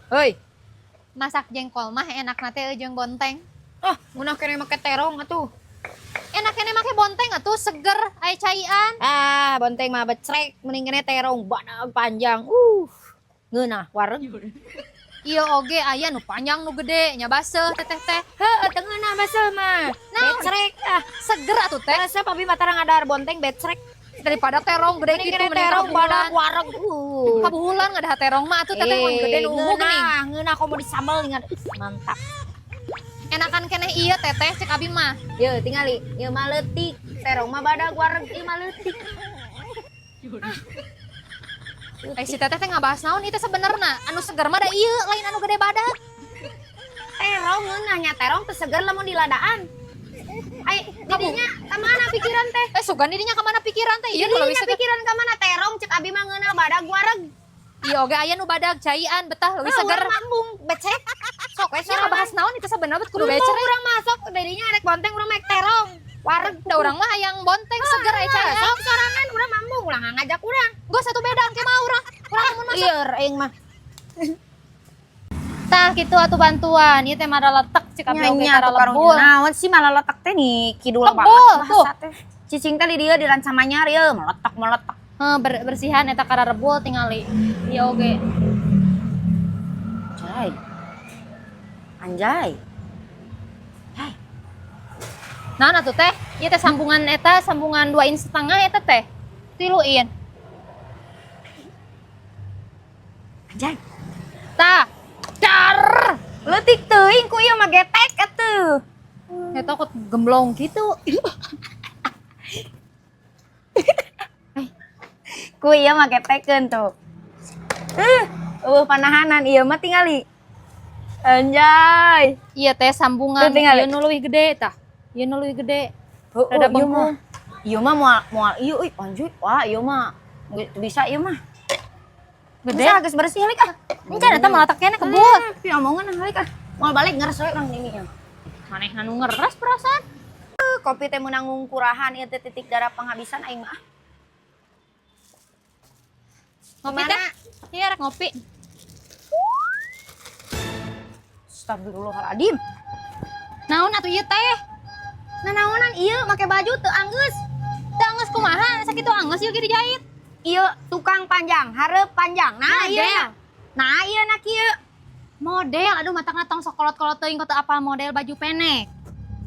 Heuy. Masak jengkol mah enak teh jeung bonteng. Ah, ngeunah keneh make terong atuh. Enak keneh make bonteng atuh seger aya caian. Ah, bonteng mah becrek, mending keneh terong badag panjang. Ngeunah wareg. Iya oge aya nu panjang nu gede nya baseuh teteh teh. Heueuh, teu ngeunah baseuh mah. Naon? Becrek ah. Seger atuh teh Rasa papi mah tara ngadahar bonteng becrek. Daripada terong gede Mending gitu keneh mending terong badag kabuhulan. Wareg. Kabuhulan ngadahar terong mah atuh teteh mun gede nu ungu geuning. Ngeunah, ngeunah komo disambel dengan mantap. Enakan keneh ieu teteh cek abi mah. Ye, tingali, ieu mah leutik, terong mah badag wareg, ieu mah leutik. Eh, si teteh teh ngabahas naon ieu teh sebenerna? Anu seger mah da ieu lain anu gede badag. Terong ngeunah nya, terong teu seger lamun diladaan. Ai, didinya ka mana pikiran teh? Eh, sugan didinya ka mana pikiran teh? Ieu nu leuwih Didinya seger. Pikiran ka mana terong cek abi mah ngeunah badag wareg. Ieu oge aya nu badag caian betah leuwih Ah, seger. urang mah embung becek. Sok we Nya sorangan. ngabahas naon itu sebenarnya kudu Kudu becek. Urang masuk didinya rek bonteng, urang mah rek terong. Wareg. Da urang mah hayang bonteng seger aya caian. Sok sorangan, urang mah embung, ulah ngajak urang. Gua satu beda engke mah urang. Urang mun masuk. Lieur aing mah. Tah kitu atuh bantuan. Ieu teh maraletek cek abi oge Nya tara tuh karunya. lebul. Naon sih malah letek teh nih kidul Kebul, banget tuh. bahasa teh. Cicing teh di dieu di Rancamanyar ieu meletak meletak. Heuh, bersihan eta kararebul tingali. Ieu oge. Anjay. Anjay. Hai. Naon atuh teh? Ieu teh sambungan eta sambungan 2,5 in eta teh. 3 in. Anjay. Tah. Dar. Leutik teuing ku ieu mah getek atuh. Eta kok gemblong gitu. Ku ieu mah getekeun tuh. Eueuh panahanan ieu mah tingali. Anjay. Iya teh sambungan Tuh, tingali. ieu nu leuwih gede tah. Ieu nu leuwih gede. Heueuh, Rada ieu mah. bengkung. Ieu mah moal moal ieu euy anjay. Wah, ieu mah teu bisa ieu mah. Gede. Bisa geus bersih halik ah. Encan eta malah tak kene kebul. Pi omongan halik ah. Moal balik ngeres we urang ini ya. Manehna nu ngeres perasaan. Kopi teh meunang ngungkurahan ieu teh titik darah penghabisan aing mah. Ngopi Gimana? teh? Iya rek ngopi. Astagfirullahaladzim. Naon atuh ieu teh? Nanaonan ieu make baju teu anggeus. Teu anggeus kumaha? Sakitu anggeus ieu ge dijahit. Ieu tukang panjang, hareup panjang. Nah, ieu. Model. Nah, ieu na kieu. Model, aduh matakna tong sok kolot-kolot teuing kok teu apal model baju pendek.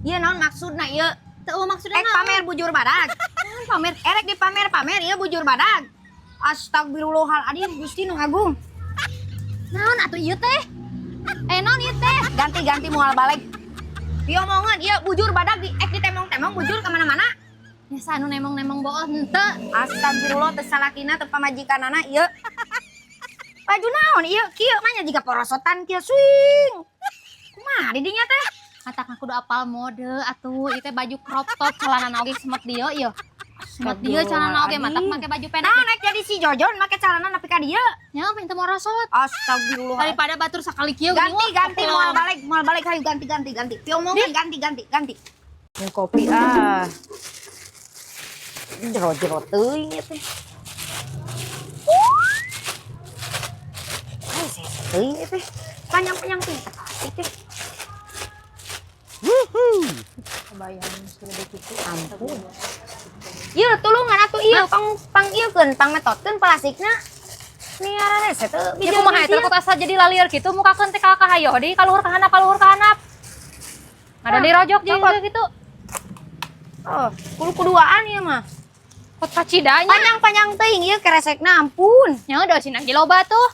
Ieu naon maksudna ieu? Teu eueuh maksudna Ek naon? pamer bujur badag. Naon pamer? Erek dipamer-pamer ieu bujur badag. Astagfirullahaladzim, Gusti nu agung. Naon atuh ieu teh? Eh, naon ieu teh? Ganti-ganti moal balik. Diomongan ieu bujur badag di ek ditemong-temong bujur ka mana-mana. Ya anu nemong-nemong bool henteu. Astagfirullah teu salakina teu pamajikanana ieu. Baju naon ieu kieu mah nya jiga porosotan kieu swing. Kumaha di dinya teh? Matakna kudu apal mode atuh, ieu teh baju crop top celana oge semet dieu ieu. Semet dieu celana oge matak make baju pendek. Naon rek jadi si Jojon make celana nepi ka dieu? Nya mah teu morosot. Astagfirullah. Daripada batur sakali kieu Ganti geuning, ganti wah, moal balik, moal balik hayu ganti ganti ganti. Diomongan ganti ganti ganti. Ini kopi ah. Jero-jero teuing ieu teh. Ai sese teuing ieu teh. Panjang-panjang teuing teh plastik teh. Kebayang segede kitu. Ampun. Ieu tulungan atuh ieu pang pang ieu keun pang metotkeun plastikna. Miara rese teu Ya kumaha eta kok asa jadi lalieur kitu mukakeun teh ka kahayo deui ka luhur ka handap ka luhur ka handap. Ada dirojok jeung Copot. gitu. Oh, kudu kuduaan ieu mah. Kot kacidanya. Panjang-panjang teuing ieu keresekna ampun. Nya udah sina ge loba tuh.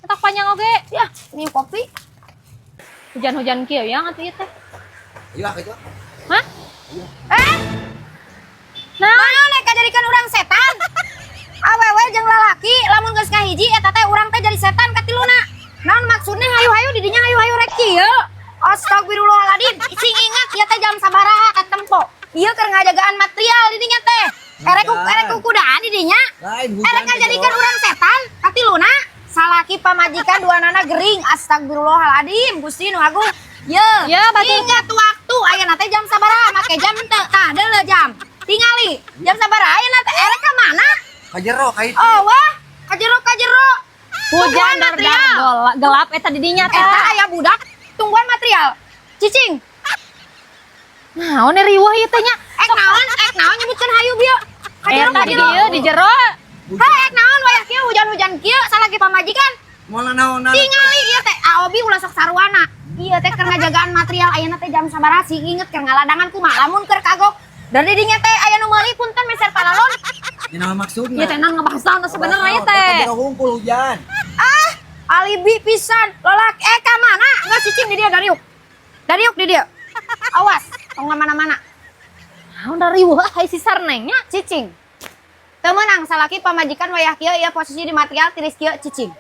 Matak panjang oge. Ya, ini kopi. Hujan-hujan kieu ya atuh ieu teh. Ayo ah, gitu. Hah? Eh, Nah, naon nek kajadikeun urang setan? Awewe jeung lalaki lamun geus kahiji eta teh urang teh jadi setan katiluna. Naon maksudna hayu-hayu di dinya hayu-hayu rek kieu? Astagfirullahaladzim, sing ingat ieu teh jam sabaraha katempo. Ieu keur ngajagaan material di dinya teh. Erek Hujan. erek kukudaan di dinya. Lain hujan. Erek ngajadikeun urang setan katiluna. Salaki pamajikan dua nana gering. Astagfirullahaladzim, Gusti nu agung. Ye, Ya, batur. ingat waktu ayeuna teh jam sabaraha make jam teu. Tah, deuleu jam. Tingali, jam sabaraha ayeuna teh erek ka mana? Kajero ka itu. Oh, wah, kajero kajero. Hujan Tungguan dar material. Gelap eta di dinya teh. Eta aya budak tungguan material. Cicing. Naon riweuh ieu teh nya? Ek naon nyebutkeun hayu bieu. Ka jero Eta ka di jero. dieu di jero. Hei, ek naon wayah kieu hujan-hujan kieu salaki pamajikan. Moal naon? Tingali ieu teh Aobi ulah sok sarwana. Ieu teh keur ngajagaan material, ayeuna teh jam sabaraha sih inget keur ngaladangan kumaha lamun keur kagok. Dari dinya teh aya nu meuli, punten meser palalon. Ini naon maksudna? Ieu teh naon ngebahas naon sebenarnya ieu teh? Eta hungkul hujan. Ah, alibi pisan. Lolak eh ka mana? Enggak cicing di dia dariuk. Dariuk di dia. Awas, tong mana-mana. Naon da riweuh ai si sarneng nya? Cicing. Teu meunang salaki pamajikan wayah kieu ieu posisi di material tiris kieu cicing.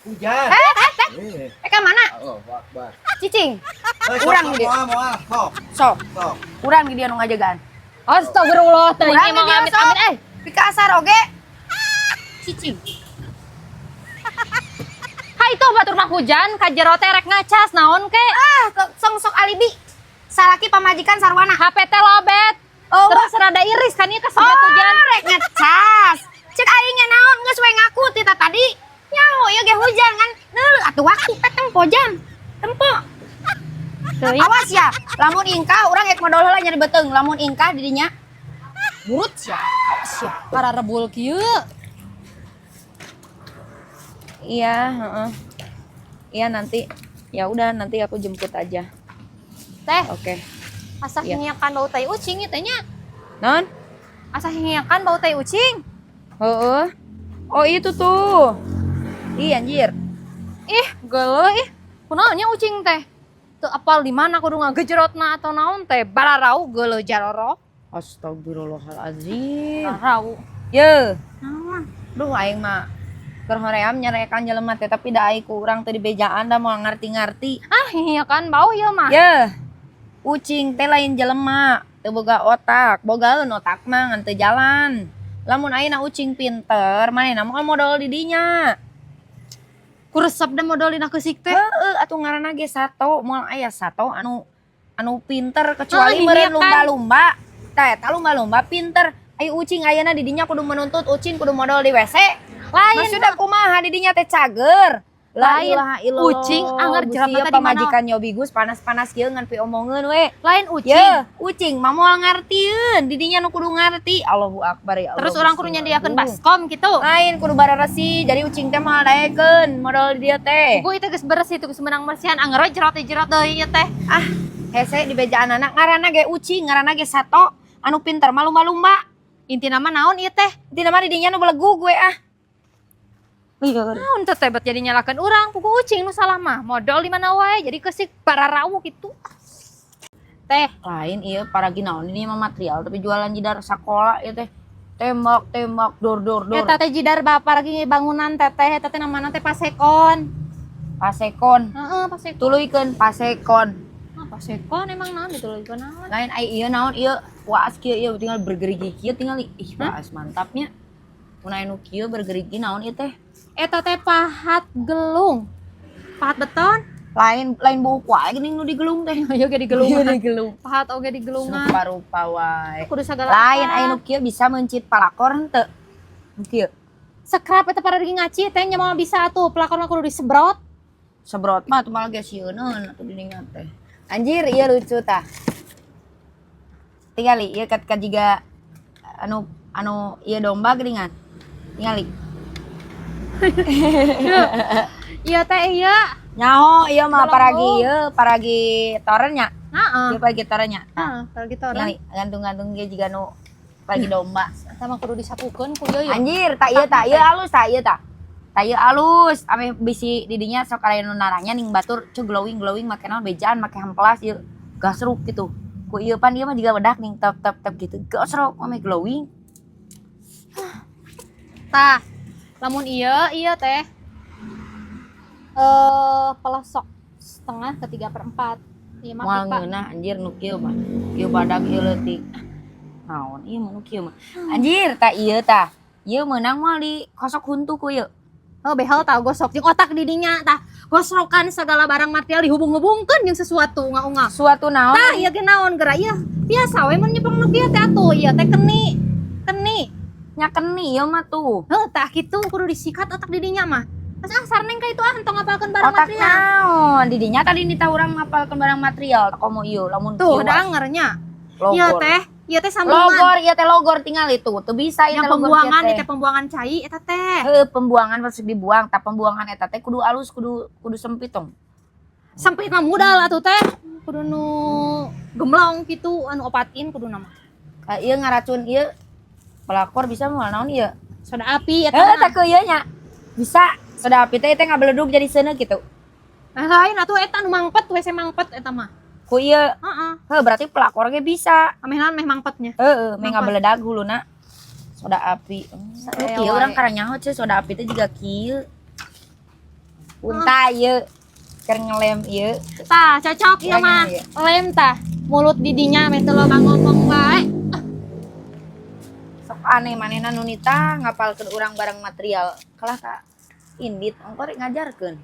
Hujan. Eh, eh, eh. Eh, Eh ka mana? Allahu Akbar. Cicing. Eh, sok, Urang sok, di dia. Moal, moal, sok, Sok, sok. urang di dia nu ngajagaan. Astagfirullah, teh Urang ini di mau dia amit sok. amit eh. Pika asar oge. Cicing. Hai tuh batur mah hujan ka jero teh rek ngacas naon ke? Ah, sok sok alibi. Salaki pamajikan sarwana. HP teh lobet. Oh, Terus rada iris kan ieu kasebat oh, hujan. Rek ngecas. Cek aing nya naon geus we ngaku ti tadi. Nyaho ieu ge hujan kan. Neuleuh atuh waktu teh tempo jam. Tempo. Teuing. Awas ya, lamun ingkah urang ek modol heula nyari beuteung. Lamun ingkah di dinya burut sia. Awas ya. Para rebul kieu. Iya, heeh. Iya nanti. Ya udah nanti aku jemput aja. Teh, Oke. asa Iya. hingiakan bau tai ucing ieu teh nya. Non? Asa hingiakan bau tai ucing. Heeh. Oh, itu tuh. Ih, anjir. Ih, geuleuh ih. Kunaon nya ucing teh? Teu apal di mana kudu ngagejerotna atau naon teh. Bararau geuleuh jaroro. Astagfirullahalazim. Bararau. Ye. Naon? Duh, aing mah keur hoream nyarekan jelema teh, tapi da aing ku urang teu dibejaan da moal ngarti-ngarti. Ah, hingiakan bau ieu mah. Ye. Ucing teh lain jelema, teu boga otak, bogaeun otak mah ngan teu jalan. Lamun ayeuna ucing pinter, manehna moal modol di dinya. Ku resep da modol dina keusik teh. Heeh, atuh ngaranna ge sato, moal aya sato anu anu pinter kecuali Ah, meureun iya kan. lumba-lumba. Tah eta lumba-lumba pinter. Ayo ucing ayeuna di dinya kudu menuntut ucing kudu modol di WC. Lain. Maksudna kumaha di dinya teh cager? La Lain. ilaha illallah. Ucing anger Gusti, jerotna ieu teh di mana? pamajikan Yobi Gus panas-panas kieu ngan piomongeun we. Lain ucing. Ye, ucing mah moal ngartieun, di dinya nu kudu ngarti. Allahu akbar ya Allah. Terus orang Gusti kudu nyadiakeun Agung. baskom gitu. Lain kudu bararesi, jadi ucing teh moal daekeun modol di dieu teh. Buku itu geus beres itu geus menang mersihan anger we jerot jerot deui ieu teh. Ah, hese di bejaan anak ngaranna ge ucing, ngaranna ge sato, anu pinter mah lumba-lumba. Intina mah naon ieu teh? Intina mah di dinya nu belegug we ah. Naon teh teh bet jadi nyalakeun urang, pugu ucing nu salah mah. Modol di mana wae jadi keusik bararau gitu. Teh, Lain iya paragi naon ini mah material tapi jualan jidar sakola ieu teh. Tembak, tembak, dor dor dor. Eta teh jidar bapak lagi bangunan teteh, eta teh namana teh pasekon. Pasekon. Heeh, pasekon. Tuluykeun pasekon. Ah, pasekon emang naon dituluykeun naon? Lain ai ieu naon ieu waas kieu ieu tinggal bergerigi kieu tinggal ih waas mantapnya. Mun aya nu kieu bergerigi naon ieu teh? Eta teh pahat gelung. Pahat beton. Lain lain buuk wae geuning nu digelung teh. Ayo ge digelungan. Iya, digelung. Pahat oge digelungan. Rupa-rupa wae. Kudu sagala. Lain apa. aya nu kieu bisa meuncit palakor henteu? Nu kieu. Sekrap eta para lagi ngaci teh nya moal bisa atuh pelakor mah kudu disebrot. Sebrot mah atuh malah ge sieuneun atuh diningat teh. Anjir, ieu lucu tah. Tingali ieu kat jiga anu anu ieu domba geuningan. Tingali. Iya teh iya. Nyaho ieu mah Tolong, paragi Bu. ieu paragi toren nya. Heeh. Ieu paragi toren nya. Heeh, paragi toren. Tingali gantung-gantung ge jiga nu paragi domba. Eta mah kudu disapukeun ku ieu ya. Anjir, tak ieu tak ieu alus tak ieu tak. Tak ieu alus, ame bisi di dinya sok aya nu naranya ning batur cu glowing glowing make naon bejaan make hamplas ieu gasruk gitu. Ku ieu pan ieu mah jiga bedak ning tep tep tep gitu. Gasruk ame glowing. Tah, lamun iya iya teh pelosok setengah ke 3/4. Iya mah Moal pipa. ngeunah anjir nu kieu mah. Kieu badak ieu leutik. Naon ieu mah nu kieu mah. Anjir, tak ieu tah. Ieu meunang moal di kosok huntu ku ieu. Oh, behel tah gosok jeung otak di dinya tah. Gosrokan segala barang material dihubung-hubungkeun jeung sesuatu ungah-ungah. Suatu naon? Tah, ieu ge naon geura ieu. Biasa we mun nyepeng nu kieu teh atuh, ieu teh keni. Keni. Nyakeni ieu mah tuh. Heuh, tah kitu kudu disikat otak didinya mah. Pas ah sarneng ka itu ah entong ngapalkeun barang Otak material. naon? Didinya tadi nita urang ngapalkeun barang material. Komo ieu lamun Tuh, kieu, dangernya. logor. Ieu teh sambungan. Logor, ieu teh logor tinggal itu. Teu bisa ieu Yang teh logor pembuangan kieu ieu teh pembuangan cai eta teh. Heuh, pembuangan pasti dibuang, tah pembuangan eta teh kudu alus, kudu kudu sempit tong. Sempit mah modal atuh teh. Kudu nu gemlong kitu anu opatin kudu nama. Ka ieu ngaracun ieu pelakor bisa moal naon ieu? Soda api eta Heuh, mah. tah ku ieu nya. Bisa soda api teh teh ngabeledug jadi seuneu gitu. Nah, lain atuh eta nu mangpet WC mangpet eta mah. Ku ieu, Heeh. heuh berarti pelakor ge bisa. Ameh naon meh mangpetnya. Heeh, meh Mangpet. ngabeledag huluna soda api. Saya Kieu wae. urang karanyaho ceu soda api teh jiga kieu. Unta ieu keur ngelem ieu. Tah, cocok ieu Iya, mah. iya. Lem tah. Mulut didinya meh teu loba ngomong wae. Sok aneh manehna nu nita ngapalkeun urang barang material. Kalah ka indit ongko rek ngajarkeun.